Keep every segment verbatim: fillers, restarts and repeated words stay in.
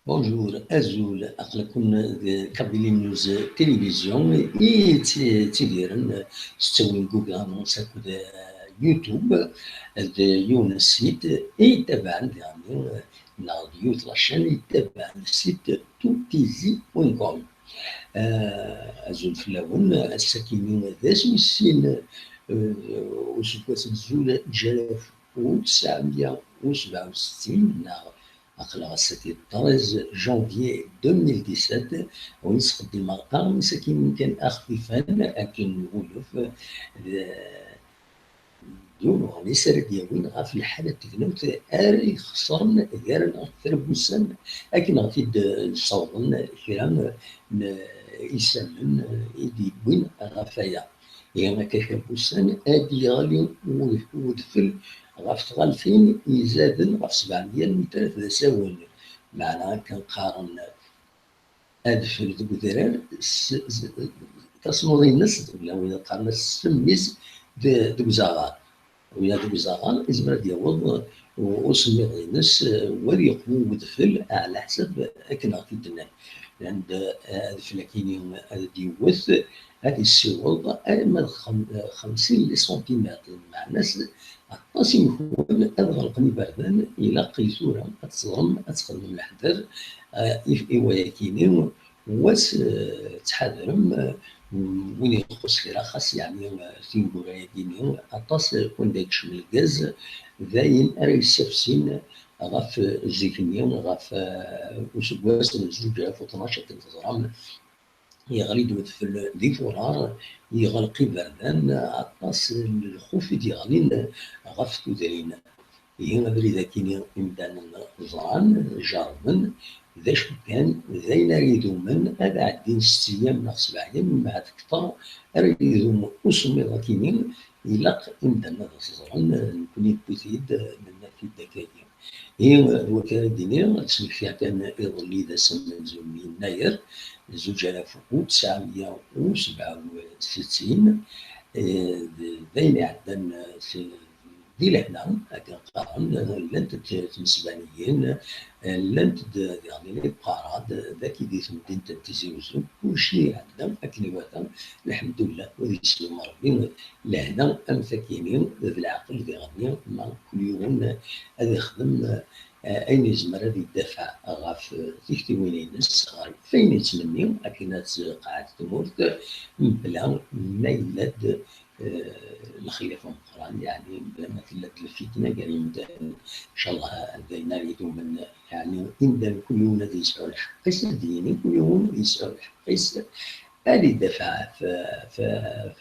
Bonjour, azul, aql-aken deg Kabylie News Télévision i tt-, ttidiren s ttawil Google Annonce akked, eh, YouTube, d yiwen n site i yettabaɛen diɣen, eh, neɣ d yiwet la chaîne i yettabaɛen site two T Z point com. Eh, azul fell-awen, ass-akini d ass wis sin, eh, useggas n zuǧ alaf u tesɛemya u sebɛa u settin, neɣ aql-aɣ ass-agi treize janvier deux mille dix-sept, win ttqeddimeɣ aɣmis-agi kan axfifan akken n wulef, d, d yiwen uɣmis ara d-yawin ɣef lḥala n tegnewt ara ixeṣren gar-aneɣ kra n wussan akken ad ɣ-t-id-ssawḍen kra n yisallen i d-yewwin ɣef waya. Ihi akka kra n wussan ad d-yeɣli ud-, udfel ɣef tɣaltin izaden ɣef sebɛemya n metrat d asawen. Meɛna akken qqaren adfel deg udrar, s-, s-, tasnuḍ-ines, ula win qqaren-as ssem-is d-, deg uzaɣar. Win deg uzaɣar, izmer ad d-yaweḍ u-, usemmiḍ-ines, eh, u ad yeqwu wedfel, ɛla ḥsab akken ɣef i d-nnan. Llan-d, eh, adfel akini ad d-yewwet, ad yessiweḍ arma d xem-, xemsin les centimètres. Meɛna-s, aṭas imekwan ad ɣelqen iberdan, ilaq i tura ad teẓrem, ad txedmem leḥder, eh, i, i wayakini, was, eh, ttḥadrem, eh, win ixuṣ kra, xas yeɛni, eh, tineggura-yagini, aṭas, eh, wanda yekcem lgaz, d ayen ara yessafsin ɣef, eh, zik-nni, ɣef, eh, useggas n zuǧ alaf u tnac, akken teẓram, yeɣli-d wedfel di furar, yeɣleq iberdan, aṭas n lxuf i d-yeɣlin ɣef tudrin. Ihi abrid akini imdanen ẓran, jerrben, d acu kan, d ayen ara idumen, ad ɛeddin setta yyam neɣ sebɛa yyam, mbeɛd kter ara idum usemmiḍ akini, ilaq imdanen ad t-ẓren, nekni newwi-t-id, nenna-t-id akkagi. Ihi d wakka ara d-iniɣ, ttmektiɣ kan iḍelli d ass amenzu n yennayer, zuǧ alaf u tesɛemya u sebɛa u settin, eh, d, d ayen iɛeddan, eh, s-, di lehna, akken qqaren, llant-d tmesbaniyin, llant-d diɣen les parades, dagi di temdint n Tizi Uzzu, kulci iɛedda akken iwata, lḥemdullah, ur yeslumu Rebbi, lehna am takini, d leɛqel diɣenni, ma kul yiwen ad ixdem, eh, ayen yezmer ad idafeɛ ɣef tiktiwin-ines, ɣef wayen yettmenni akken ad tqeɛɛed tmurt, mebla ma yella-d, eh, lxilaf ameqqran, yeɛni mebla ma tella-d lfitna gar yimdanen. Ncallah d ayen ara idumen, yeɛni imdanen kul yiwen ad yesɛu lḥeqq-is, ad d-yini kul yiwen ad yesɛu lḥeqq-is, ad idafeɛ f, f, f,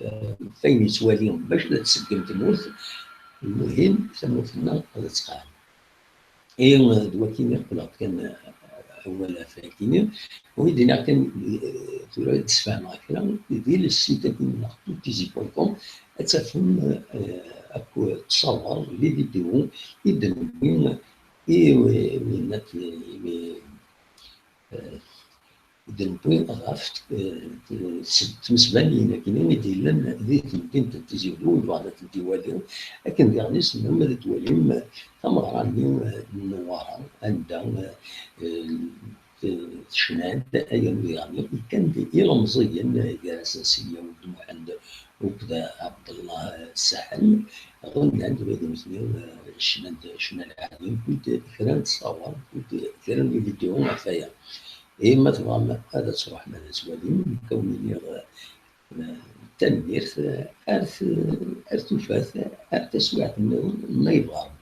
f ayen yettwali bac ad tseggem tmurt. Lmuhim, tamurt-nneɣ ad tettqeɛɛed. Ihi d wakini qqleɣ-d kan, eh, awal ɣef wakini. Wi d-iniɣ kan, eh, tura ad d-sfehmeɣ kra, di le site-agi-nneɣ two T Z point com, ad tafem, eh, akk ttṣawer, les vidéos i d-newwi i, eh, winna, eh, eh, i d-newwi ɣef, eh, s-, tmesbaniyin akini i d-yellan di temdint n Tizi Uzzu, win yebɣan ad tent-iwali, akken diɣen i tessnem ad twalim tameɣra-nni, eh, n Newwara, anda, eh, eh, tecna-d ayen diɣen kan d ilemẓiyen, eh, gar-asen Sidi Awed Muḥend akked Ɛebdellah Saḥel, ɣennan-d wid nutni, eh, cnan-d ccna lɛali, wwin-d kra n ttṣawer, wwin-d kra n vidéo ɣef waya. Ihi ma tebɣam ad tṛuḥem ad twalim, nekk ad wen-iniɣ, eh, tanemmirt, eh, ar t-, ar tufat, ar taswiɛt nniḍen, ma yebɣa Rebbi.